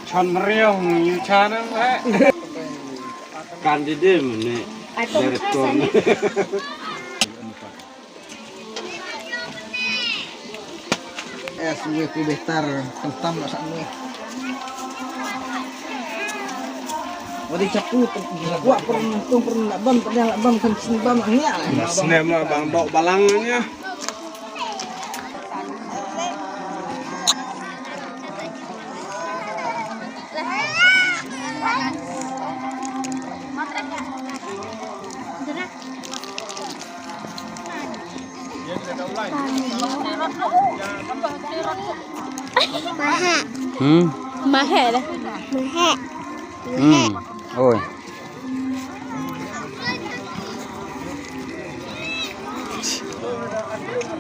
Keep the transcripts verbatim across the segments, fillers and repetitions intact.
Chon mriau ngi yu cha nang eh. Kan di dim ni. Director. Es we ku betar kentam nak sat we. Wadi chapu kuak pernah tung pernah bam pernah bam kan sin bam ngiak. Snem lah bang dok balang nya. Mahek. Hmm. Mahek dah. Mahek. Hmm. Oi.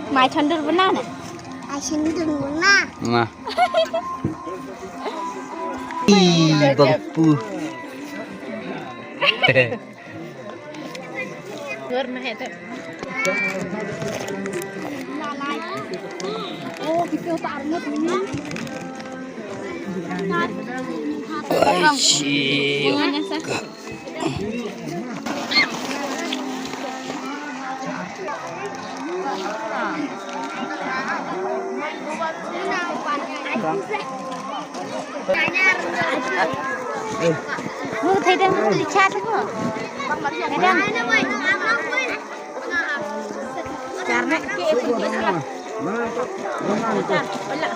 Mai chandur bena na. Ai chandur bena. Nah. Ih, bang pu. Dur mah itu. Oh, kita tak arngut ini. Ai, si. Jangan nyasar. Mu thei dang li cha tu ko. Thei dang. Char ne ke e pun ke sala. Char, pala.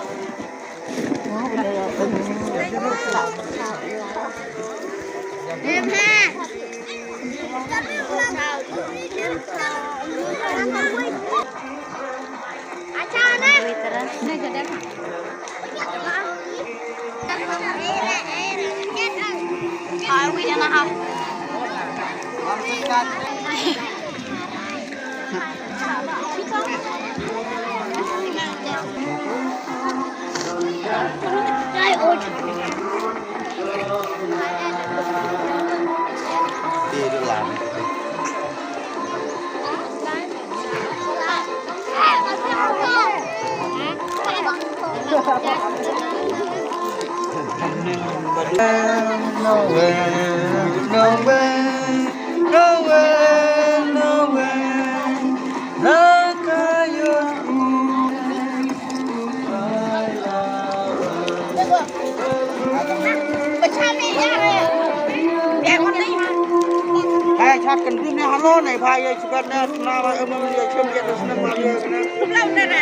Hai, chat kan dun ne halo ne, pha ye chukat ne, na ba em ye chum ye snem ma ye ne.